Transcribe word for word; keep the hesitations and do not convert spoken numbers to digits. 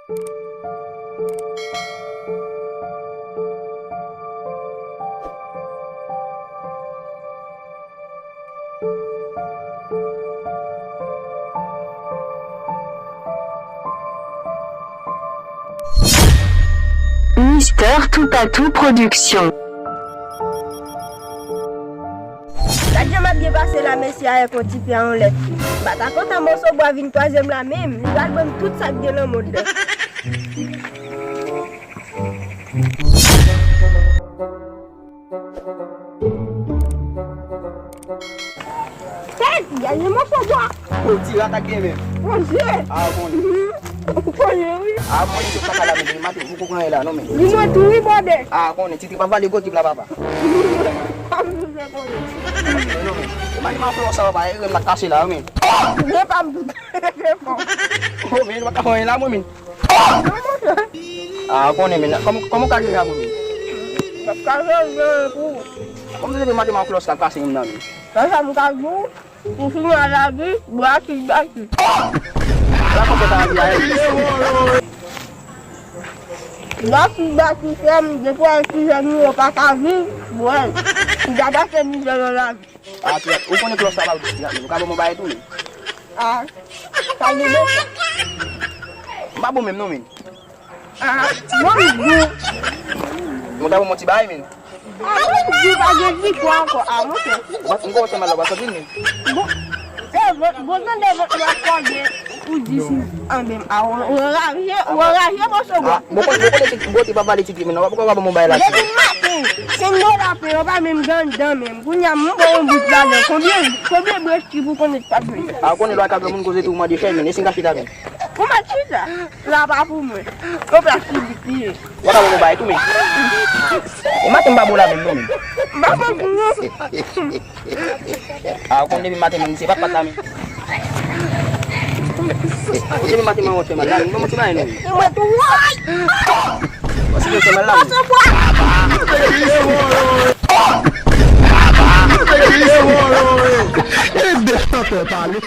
Mister Toupatou Production. Gad jan m ap byen pase la, mesye, avèk yon tifi a yon lèt fi. M pa ta kontan moso bwa vin twazyèm la menm. Li pral ban m tout sa k gen nan mond nan. Tèt, gade moso bwa. Ou ti rat ak gen men. Mon Dieu. A, konnen. Ou konnen, wi. A, konnen se kaka la, men, maten, ou konprann la, non, men. Di mwen tou, wi, bòdè. A, konnen, ti trip ap vale gwo trip la, papa. Pa m vle konnen. Non, men. Mwen, mwen, flò sa, papa, e, m la kase la, men. Mwen pa m doute. Oh, men, ou pa ka fè anyen la, mwen, men. Ah, ou konnen, men, kòman, kòman w ka jere avè mwen? M ap ka jere pou ou. Kòman se depi maten m ap flòs k ap kase moun nan, men? Sa, sa m ka di w, pou fini a lavi, bwa ki bati. Sa kòman sa di a, eh? Bwa ki bati, frè m, depi w al si jèn ou pa ka viv, bwè. Ou ka pase mizè nan lavi. Ah, pirat, ou konnen klòch sa pa pirat, men. Ou ka ban mwen bagay tou, men. Ah, pa gen bon. M pa bon menm non, men. Ah, bon, m gou. Mwen ka ban mwen ti bagay, men. Ah, bon, m gou, pa gen vikwa ankò. Ah, monchè. M pa, m pa santi mal la, pa santi, men. Bon, eh, bon, bon, tande, bon, m ap tande. Ou di si, anben, a, ou, ou anraje, ou anraje, moso bwa. Ah, bon, bon, bon, bon, bon, ti, bon, ti pa pale ti, men, non, ou pa ban mwen bagay la. Depi maten, senk dola pen, yo pa menm gen anndan menm. Kounye a, m ba w yon bout lajan. Konbyen, konbyen brèd ki pou konnen pa dwe? A, konnen lwa ka dwe moun koze tou, mande fè, men, e si m ka chita, men. Ou mèt chita. La pa pou mwen. Yon plas piblik li ye. Ou pa ban mwen bagay tou, men. E maten m pa bon la menm, non, men. M pa bon pou ou. Ah, ou konn depi maten menm, se pa pat la menm. Depi maten mwen fè mal la, mwen ti bay non. Mwen tou, woy! Mwen si fè mal la. E de chantè pale.